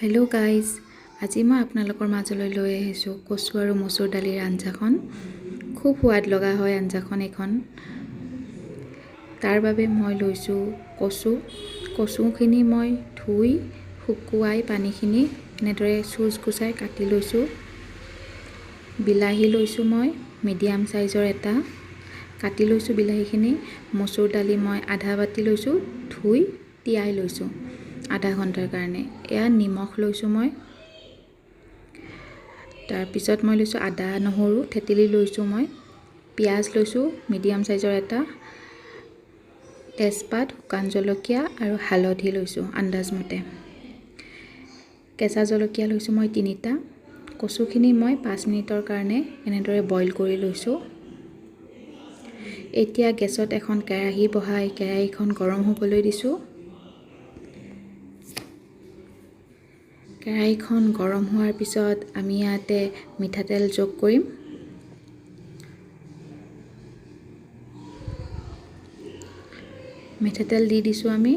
Hello' guys, আজি মই আপোনালোকৰ মাজলৈ লৈ আহিছোঁ কচু আৰু মচুৰ দালিৰ আঞ্জাখন। খুব সোৱাদ লগা হয় আঞ্জাখন এইখন। তাৰ বাবে মই লৈছোঁ কচু। কচুখিনি মই ধুই শুকুৱাই পানীখিনি এনেদৰে চুচ গুচাই কাটি লৈছোঁ। বিলাহী লৈছোঁ মই মিডিয়াম চাইজৰ এটা, কাটি লৈছোঁ বিলাহীখিনি। মচুৰ দালি মই আধা বাতি লৈছোঁ, ধুই তিয়াই লৈছোঁ আধা ঘণ্টাৰ কাৰণে। এয়া নিমখ লৈছোঁ মই। তাৰপিছত মই লৈছোঁ আদা নহৰু থেতেলি লৈছোঁ মই। পিঁয়াজ লৈছোঁ মিডিয়াম চাইজৰ এটা, তেজপাত, শুকান জলকীয়া আৰু হালধি লৈছোঁ আন্দাজমতে। কেঁচা জলকীয়া লৈছোঁ মই 3টা। কচুখিনি মই 5 মিনিটৰ কাৰণে এনেদৰে বইল কৰি লৈছোঁ। এতিয়া গেছত এখন কেৰাহী বহাই কেৰাহীখন গৰম হ'বলৈ দিছোঁ। কেৰাহীখন গৰম হোৱাৰ পিছত আমি ইয়াতে মিঠাতেল যোগ কৰিম। মিঠাতেল দি দিছোঁ আমি।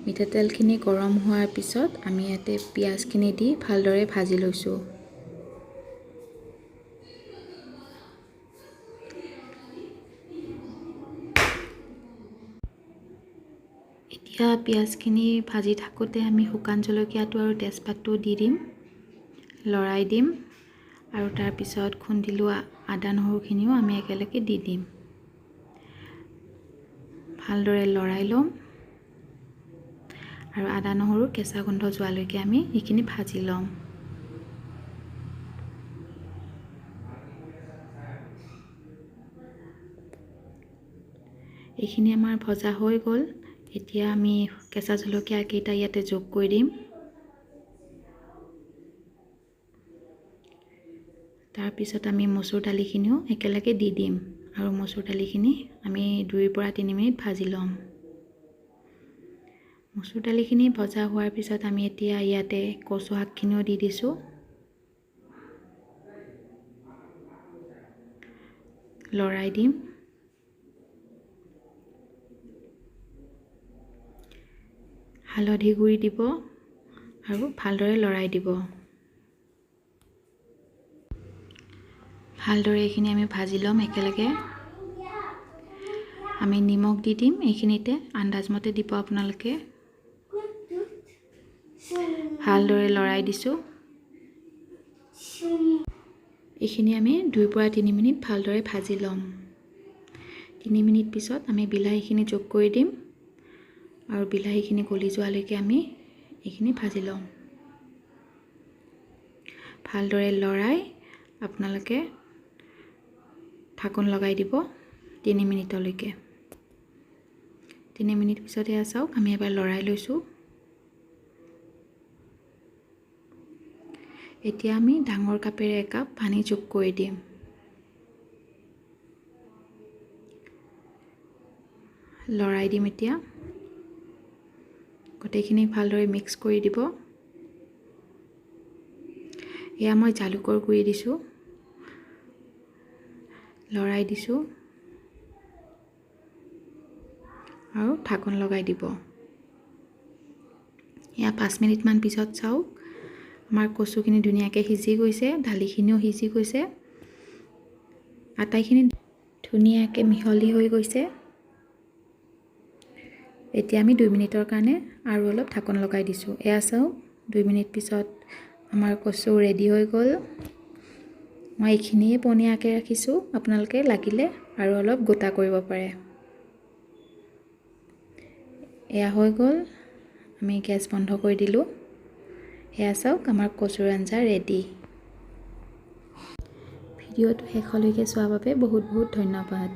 মিঠাতেলখিনি গৰম হোৱাৰ পিছত আমি ইয়াতে পিঁয়াজখিনি দি ভালদৰে ভাজি লৈছোঁ। এতিয়া পিঁয়াজখিনি ভাজি থাকোঁতে আমি শুকান জলকীয়াটো আৰু তেজপাতটো দি দিম, লৰাই দিম। আৰু তাৰপিছত খুন্দি লোৱা আদা নহৰুখিনিও আমি একেলগে দি দিম। ভালদৰে লৰাই ল'ম আৰু আদা নহৰু কেঁচা গোন্ধ যোৱালৈকে আমি এইখিনি ভাজি ল'ম। এইখিনি আমাৰ ভজা হৈ গ'ল। এতিয়া আমি কেঁচা জলকীয়া কেইটা ইয়াতে যোগ কৰি দিম। তাৰপিছত আমি মচুৰ দালিখিনিও একেলগে দি দিম আৰু মচুৰ দালিখিনি আমি 2 পৰা 3 মিনিট ভাজি ল'ম। মচুৰ দালিখিনি ভজা হোৱাৰ পিছত আমি এতিয়া ইয়াতে কচু শাকখিনিও দি দিছোঁ। লৰাই দিম। হালধি গুড়ি দিব আৰু ভালদৰে লৰাই দিব। ভালদৰে এইখিনি আমি ভাজি ল'ম একেলগে। আমি নিমখ দি দিম এইখিনিতে, আন্দাজমতে দিব আপোনালোকে। ভালদৰে লৰাই দিছোঁ। এইখিনি আমি 2 পৰা 3 মিনিট ভালদৰে ভাজি ল'ম। 3 মিনিট পিছত আমি বিলাহীখিনি যোগ কৰি দিম আৰু বিলাহীখিনি গলি যোৱালৈকে আমি এইখিনি ভাজি ল'ম। ভালদৰে লৰাই আপোনালোকে ঢাকোন লগাই দিব 3 মিনিটলৈকে। 3 মিনিট পিছত এয়া চাওক আমি এবাৰ লৰাই লৈছোঁ। এতিয়া আমি ডাঙৰ কাপেৰে একাপ পানী যোগ কৰি দিম। লৰাই দিম। এতিয়া গোটেইখিনি ভালদৰে মিক্স কৰি দিব। এয়া মই জালুকৰ গুড়ি দিছোঁ, লৰাই দিছোঁ আৰু ঢাকোন লগাই দিব। এয়া 5 মিনিটমান পিছত চাওক আমাৰ কচুখিনি ধুনীয়াকৈ সিজি গৈছে, দালিখিনিও সিজি গৈছে, আটাইখিনি ধুনীয়াকৈ মিহলি হৈ গৈছে। এতিয়া আমি 2 মিনিটৰ কাৰণে আৰু অলপ ঢাকোন লগাই দিছোঁ। এয়া চাওক 2 মিনিট পিছত আমাৰ কচু ৰেডি হৈ গ'ল। মই এইখিনিয়ে পনীয়াকৈ ৰাখিছোঁ, আপোনালোকে লাগিলে আৰু অলপ গোটা কৰিব পাৰে। এয়া হৈ গ'ল, আমি গেছ বন্ধ কৰি দিলোঁ। এয়া চাওক আমাৰ কচুৰ আঞ্জা ৰেডি। ভিডিঅ'টো শেষলৈকে চোৱাৰ বাবে বহুত বহুত ধন্যবাদ।